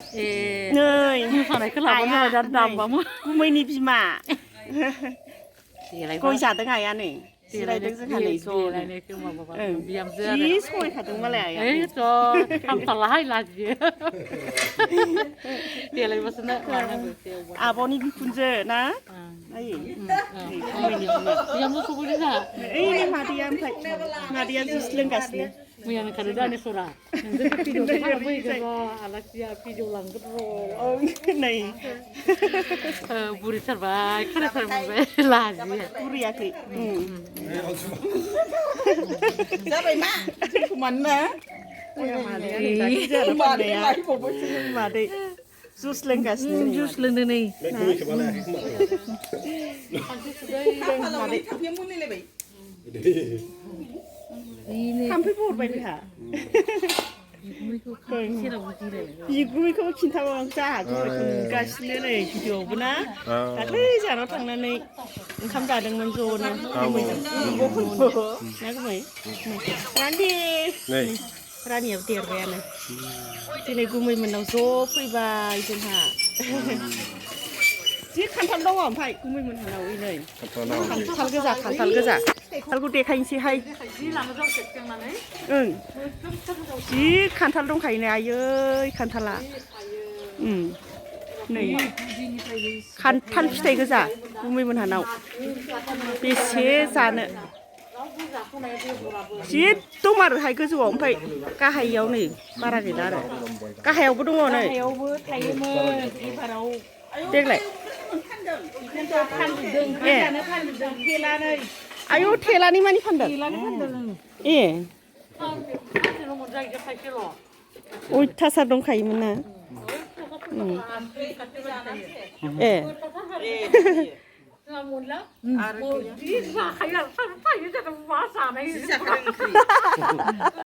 नै मोसानायखौ लाबानो जाबाय दा दामबामो गुमैनि बिमा देलायबा गय जादों आइया नै जिरायदों जोंहा नै ज'नो देलायनायखौ माबाबा बिहामजो आरो जि समायखादों मालाय आइया ओइ ज' खामथारलाहाय लाजियो देलायबासो लानांगौ जेवबा आब'नि बिखुनजो ना नायै गुमैनि बिमा बिहामजो सफैदों जोंहा ओइ नै मादैया ओमफ्राय मादैया जुइस लोंगासिनो मैया ओंखारो दानेसरा नोंसोरखौ भिडिअ खालाम फैगोन र' आलासिया भिडिअ लांगोन र' नै बुरिथारबाय खोनाथार मोनबाय लाजियो बुरियाखै जाबाय मा जोंखौ मानोना मादै जुस लोंगासिनो जुस लोंदों नै थाम्फैया मोनलायलायबाय थाम्फैबो हरबाय बेहा बिगुमैखौ खिन्थाबाव जोंहा गुमैखौ नुगासिनो नै भिडिअआवबो ना दाख्लै जानाव थांनानै ओंखाम जादोंमोन ज'नो गुमैजों ना गुमै रान्दि रानियाबो देरबायानो दिनै गुमैमोननाव ज' फैबाय जोंहा जि खान्थाल दङ ओमफ्राय गुमैमोनहानाव नै खान्थाल गोजा खान्थालखौ देखायनोसैहाय ओं जि खान्थाल दंखायो नै आयै खान्थाला नै खान्थाल फिथाइ गोजा गुमैमोनहानाव बेसे जानो जि दंमारोहाय गोजौआव ओमफ्राय गाहायाव नै बारा गैला आरो गाहायावबो दङ नै देग्लाय आयौ थेलानि मानि फानदों ए अयथासार दंखायोमोन ना ए आरो